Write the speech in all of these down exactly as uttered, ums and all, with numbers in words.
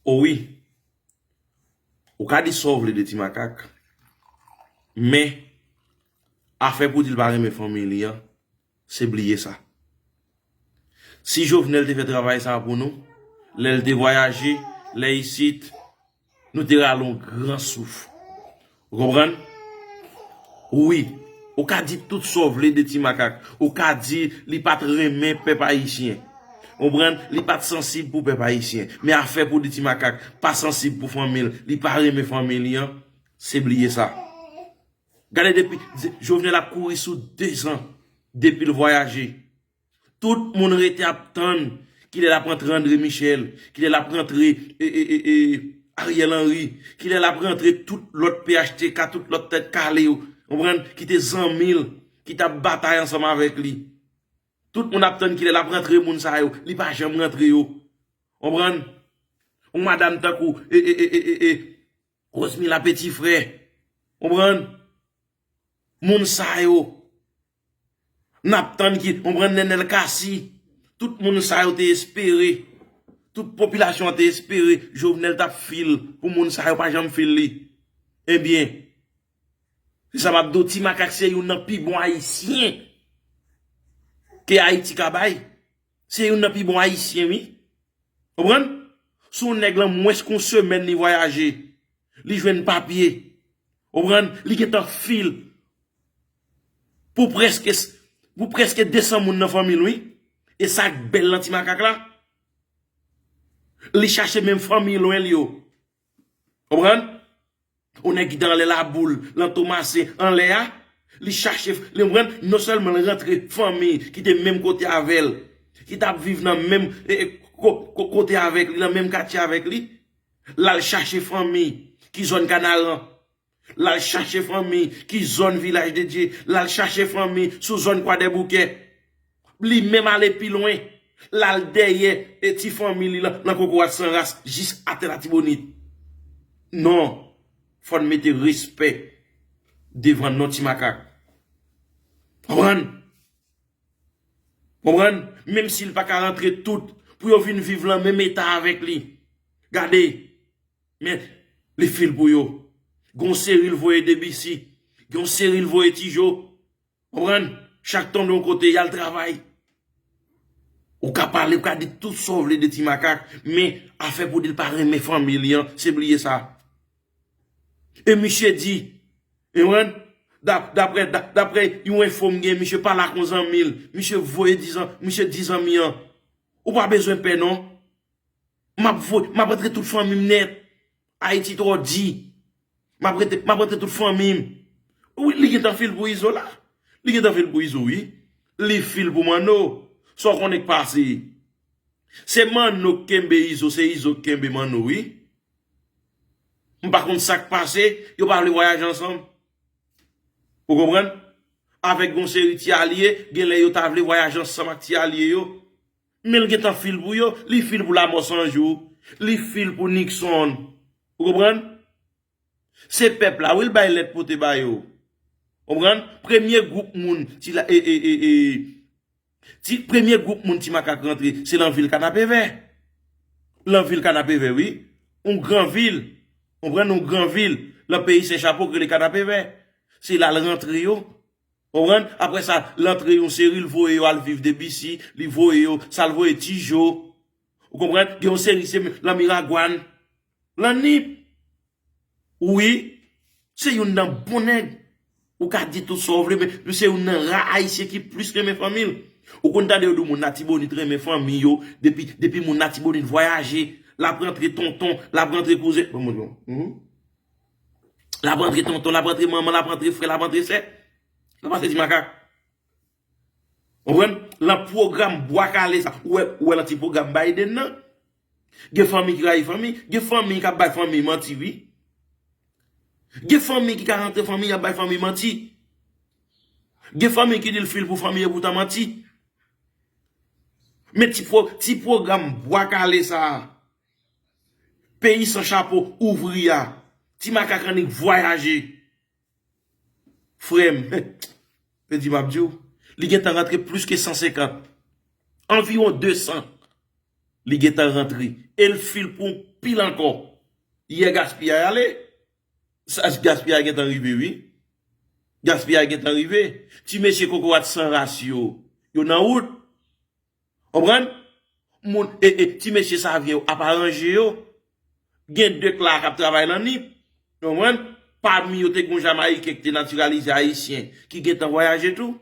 O wi, ou ka di sa w vle de Ti Makak, men afè pou di l pa renmen fanmi li an, se bliye sa. Si Jovenel te fè travay sa a pou nou, lè l te vwayaje, lè isit, nou te rale yon gran souf. Ou konprann? Wi, ou ka di tout sa w vle de Ti Makak. Ou ka di li pa t renmen pèp ayisyen. Ou konprann? Li pa t sansib pou pèp ayisyen. Men afè pou di Ti Makak pa sansib pou fanmi l, li pa renmen fanmi li an, se bliye sa. Gade depi Jovenel ap kouri sou dezan depi l vwayaje. Tout moun rete ap tann kilè l ap rantre André Michel, kilè l ap rantre e, e, e, e, Ariel Henry, kilè l ap rantre tout lòt P H T K, tout lòt tèt kale yo, konprann, ki te zanmi l, ki t ap batay ansanm avèk li. Tout moun ap tann kilè l ap rantre moun sa yo, li pa janm rantre yo. Konprann? Yon madanm tankou e, e, e, e, e, e, Rosemila Petit Frè. Konprann? Moun sa yo. N ap tann ki, konprann, Nenel Cassy. Tout moun sa yo te espere. Tout popilasyon an te espere Jovenel t ap fil pou moun sa yo pa janm fil li. Ebyen, se sa m ap di w, Ti Makak se youn nan pi bon ayisyen ke Ayiti ka bay. Se youn nan pi bon ayisyen, wi. Konprann? Se yon nèg lan mwens ke yon semèn li vwayaje. Li jwenn papye. Konprann? Li gentan fil pou prèske, pou prèske de san moun nan fanmi l, wi. E sa k bèl nan Ti Makak la. Li chache menm fanmi lwen l yo. Konprann? Yon nèg ki te anlè Laboul, lan Tomasen, anlè a, li chache, li konprann, non sèlman l rantre fanmi ki te menm kote avè l, ki t ap viv nan menm e, e, ko, ko, kote avèk li, nan menm katye avèk li, l al chache fanmi ki zòn Kanaran, l al chache fanmi ki zòn Vilaj de Dye, l al chache fanmi sou zòn Kwadèboukè. Li menm ale pi lwen. L al dèyè e ti fanmi li lan, lan Kokorat San Ras, jis atè Latibonit. Non, fò n mete respè devan non Ti Makak. Konprann? Konprann? Menm si l pa ka rantre tout, pou yo vin viv lan menm eta avèk li. Gade, men, li fil pou yo. Gon seri l voye Debisi, gon seri l voye Tijo. Konprann? Chak tonbe yon kote, y al travay. Ou ka pale, ou ka di tout sa w vle de Ti Makak, men afè pou di l pa renmen fanmi li an, se bliye sa. E misye di, ou konprann? Dap-, daprè, da-, daprè yon enfo m gen, misye pale ak yon zanmi l, misye voye di zan-, misye di zanmi an, ou pa bezwen pè non. M ap vo-, m ap rantre tout fanmi m nèt. Ayiti twò di. M ap rete, m ap rantre tout fanmi m. Wi, li gentan fil pou Izo la. Li gentan fil pou Izo, wi. Li fil pou Manno. Sa w konnen k pase? Se Manno k kenbe Izo, se Izo k kenbe Manno, wi. M pa konn sa k pase, yo pa vle vwayaje ansanm. Ou konprann? Avèk yon seri ti alye, genlè yo ta vle vwayaje ansanm ak ti alye yo. Men l gentan fil pou yo, li fil pou Lamò San Jou, li fil pou Nixon. Ou konprann? Se pèp la, wi, l bay lèt pote ba yo. Konprann? Premye gwoup moun, ti la, e, e, e, e, ti, premye gwoup moun Ti Makak rantre, se lan vil Kanapevè. Lan vil Kanapevè, wi. Yon gran vil. Konprann? Yon gran vil. Lan peyi Sen Chapo, k rele Kanapevè. Se la l rantre yo. Konprann? Apre sa, l antre yon seri, l voye yo al viv Debisi, li voye yo, sa l voye Tijo. Ou konprann? Gen yon seri, se lan Miragwàn, lan Nip. Wi, se youn nan bon nèg. Ou ka di tout sa w vle, men li se youn nan ra Ayisyen ki plis renmen fanmi l. Ou konn tande yo di w moun Latibonit renmen fanmi yo, depi, depi moun Latibonit vwayaje, l ap rantre tonton, l ap rantre kouzen. Bon, bon, bon. Mhm. L ap rantre tonton, l ap rantre manman, l ap rantre frè, l ap rantre sè. L ap rantre Ti Makak. Konprann? Lan pwogram bwa kale sa, ou wè, ou wè lan ti pwogram Biden nan. Gen fanmi ki rayi fanmi, gen fanmi k ap bay fanmi manti, wi. Gen fanmi ki ka rantre fanmi, y ap bay fanmi manti. Gen fanmi ki di l fil pou fanmi, epoutan manti. Men ti pwo-, ti pwogram bwa kale sa a, peyi san chapo, ouvri a, Ti Makak annik vwayaje. Frè m, te di m ap di w, li gentan rantre plis ke san senkant, anviwon de san. Li gentan rantre. E l fil pou pil ankò. Yè gaspiyay ale. Sa gaspiyay gentan rive, wi. Gaspiyay gentan rive. Ti mesye kokorat san ras yo, yo nan wout. Konprann? Moun, e, e, ti mesye Savyen yo ap aranje yo. Gen de k la k ap travay lan nip. Konprann? Pami yo te gen yon Jamayiken ki te natiralize ayisyen, ki gentan vwayaje tou.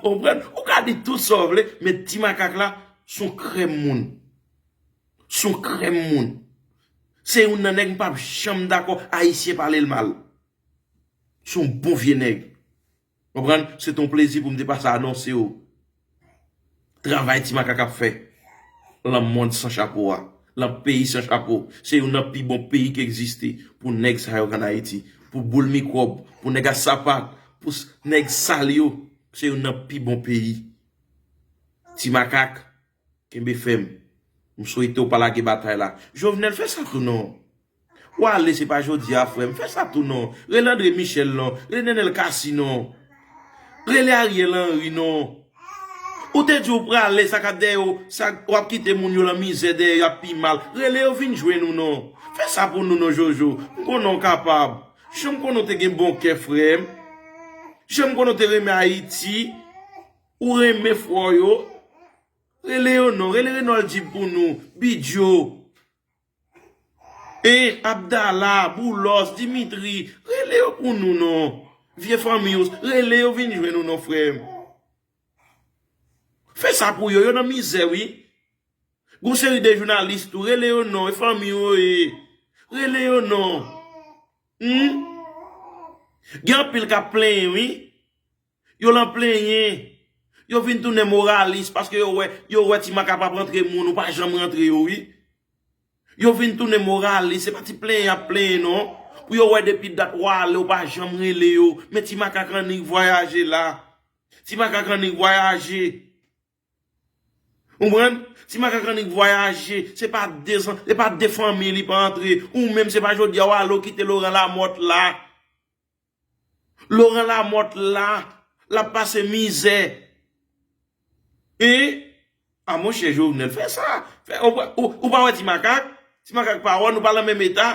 Konprann? Ou ka di tout sa w vle, men Ti Makak la, s on krèm moun. S on krèm moun. Se youn nan nèg m p ap janm dakò ayisyen pale l mal. S on bon vye nèg. Konprann? Se t on plezi pou m te pase anonse w travay Ti Makak ap fè lan mond san chapo a, lan peyi san chapo. Se youn nan pi bon peyi ki egziste pou nèg sa yo k ann Ayiti, pou boul mikwòb, pou nèg a sapat, pou s- nèg sal yo. Se youn nan pi bon peyi. Ti Makak, kenbe fèm. M swete w pa lage batay la. Jovenel, fè sa tou non. W ale, se pa jodi a, frè m. Fè sa tou non. Rele André Michel non. Rele Nenel Cassy non. Rele Ariel Henry non. Ou te di w prale, sa k ap dèyè w, sa w ap kite moun yo lan mizè dèyè y ap pi mal. Rele yo vin jwenn ou non. Fè sa pou nou non, Jojo. M konnen w kapab. Jan m konnen w te gen bon kè, frè m. Jan m konnen w te renmen Ayiti. Ou renmen frè w yo. Rele yo non. Rele Renold Jib pou nou. Bidjo. E Abdala, Boulos, Dimitri, rele yo pou nou non. Vye fanmi yo, rele yo vin jwenn nou non, frè m. Fè sa pou yo, yo nan mizè, wi. Gon seri de jounalis tou, rele yo non, e fanmi yo ye. Rele yo non. Hmm? Gen anpil k ap plenyen, wi. Yo lan plenyen. Yo vin tounen moralis paske yo wè, yo wè Ti Makak p ap rantre moun, ou pa janm rantre yo, wi. Yo vin tounen moralis, se pa ti plenyen y ap plenyen non. Pou yo wè depi dat w ale, ou pa janm rele yo. Men Ti Makak annik vwayaje la. Ti Makak annik vwayaje. Ou konprann? Ti Makak annik vwayaje. Se pa de zan, se pa de fanmi li pa antre. Ou menm se pa jodi a w ale w kite Laurent Lamothe la. Laurent Lamothe la, l ap pase mizè. E, a monchè Jovenel, fè sa. Fè, ou, ou, ou pa wè Ti Makak? Ti Makak pa wè, nou pa lan menm eta.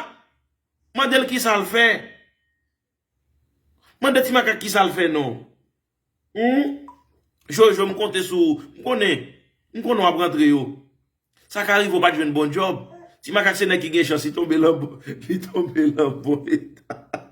Mande l kisa l fè. Mande Ti Makak kisa l fè non. Hmm? Jojo, m konte sou ou. M konnen. M konnen w ap rantre yo. Sa ka rive w pa t jwenn bon djòb. Ti Makak se nèg ki gen chans, li tonbe lan bon, li tonbe lan bon eta.